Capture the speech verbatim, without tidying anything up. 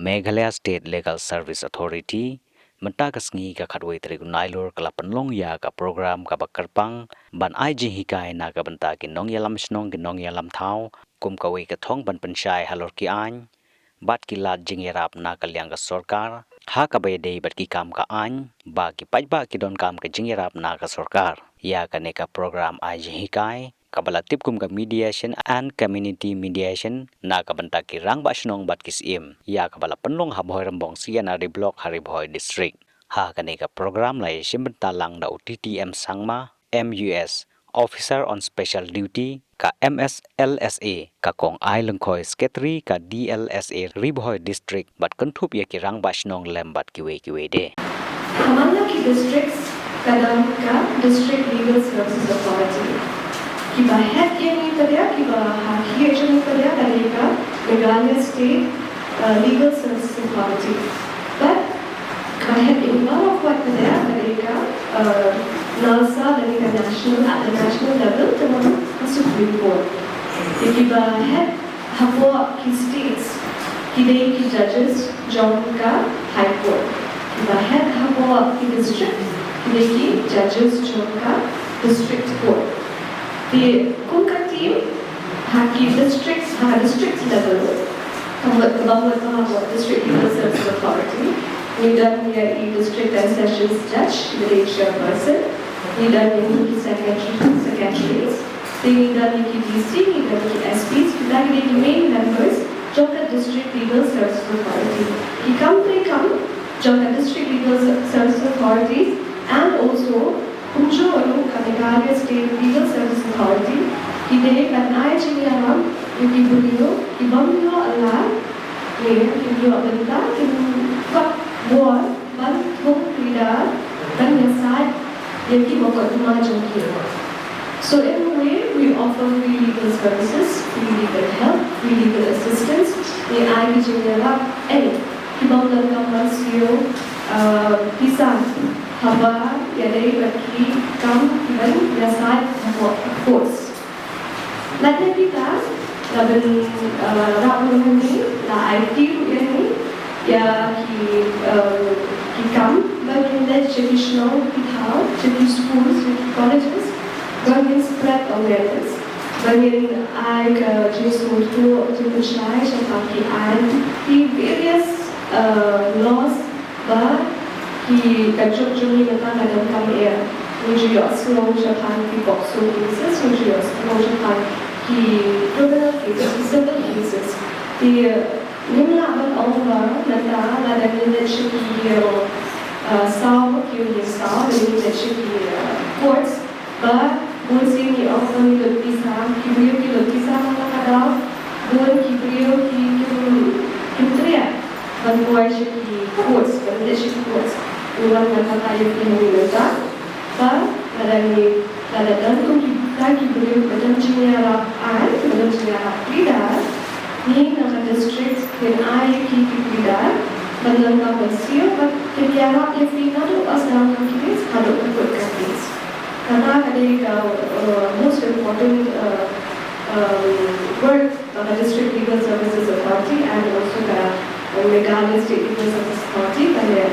Meghalaya State Legal Service Authority, mynta ka sngi ka khatwei tarik u Nailur ka la pynlong ïa ka program kaba kyrpang ban ai jinghikai na ka bynta ki nongïalam shnong ki nongïalam thaw, kum kawei ka thong ban pynshai halor ki aiñ bad ki lad jingïarap na ka liang ka sorkar ha kaba ïadei bad ki kam ka aiñ, ba ki paidbah ki donkam ka jingïarap na ka sorkar. Ïa kane ka program ai jinghikai kaba la tip kum ka Mediation and Community Mediation na ka bynta ki rangbah shnong bad ki syiem, ïa kaba la pynlong ha Bhoirymbong C and RD Block ha Ri Bhoi District. Ha kane ka program la ïashim bynta lang da u T T M Sangma, M U S, Officer on Special Duty, ka M S L S A, ka Kong Ai Lyngkhoi, Secretary ka D L S A Ri Bhoi District, bad kynthup ïa ki rangbah shnong lem bad kiwei kiwei de. Ka man la ki districts, ka dang ka District Legal Services Authority. Kiba head ïa ngi pat de, kiba ha khie jong ngi pat de, ka dei ka Meghalaya State, uh, Legal Services Authority. Bad ka head ïa ngi baroh pat de, ka dei ka, uh, NALSA, ka dei ka national, at the national level, te ka Supreme Court. Ïa kiba head hapoh ki states, ki dei ki judges jong ka High Court. Kiba head hapoh ki district, ki dei ki judges jong ka District Court. Te kum ka team, ha ki district, ha district level, ka mut, kaba mut hapoh District Legal Services Authority, ngi don ïa i District and Sessions Judge, i dei chairperson, ngi don ïa ki secretary, secretaries, te ngi don ïa ki D C, ngi don ïa ki S Ps, kita ki dei ki main members jong ka District Legal Services Authority. Ki kam treikam jong ka District Legal Services Authority and also kumjuh ruh ka Meghalaya State Legal Services Authority, ki dei ban ai jingïarap ïa ki briew ki bym ïoh lad, ne ki bym ïoh bynta, ki bym kwah bor ban thung pyrda ban ïasaid ïa ki mokotduma jong ki. So in a way, we offer free legal services, free legal help, free legal assistance. Ngi ai ki jingïarap, eh, ki bym donkam ban siew, uh, pisa haba ïadei bad ki kam kiban ïasaid hapoh courts. Lada kita la ban, uh, rap ruh hangne, la aiti ruh ïa ngi ïa ki, um, ki kam ba ngin leit sha ki shnong ki thaw, sha ki schools, sha ki colleges, ba ngin spread awareness, ba ngin ai ka jingsngewthuh, jingpynshai shaphang ki aiñ, ki various, uh, laws, ba ki, ka juk jong ngi mynta ka donkam eh. Ngi ju ïohsngew shaphang ki POCSO cases, ngi ju ïohsngew shaphang ki criminal cases, ki civil cases. Te ngim lah ban ong ba mynta lada ngi leit sha ki ïing, uh, saw, ki ïing saw, lada ngi leit sha ki, uh, courts, ba bun sien ngi ong ba ngi lut pisa, ki briew ki lut pisa man la ka daw, bun ki briew ki, kim, kim treh ban poi sha ki courts, ban leit sha ki courts. Ngi wan ban batai ïa phi hangne mynta ba lada ngi, lada don kum kita ki briew kiba don jingïarap aiñ, kiba don jingïarap pleader, ngi na ka district ngin ai ïa ki ki pleader ban don kaba siew ban kin ïarap ïa phi naduh ba sdang ka case haduh ba kut ka case. Kata ka dei ka, uh, most important, uh, um, work ba ka District Legal Services Authority and also ka, uh, Meghalaya State Legal Services Authority ka leh.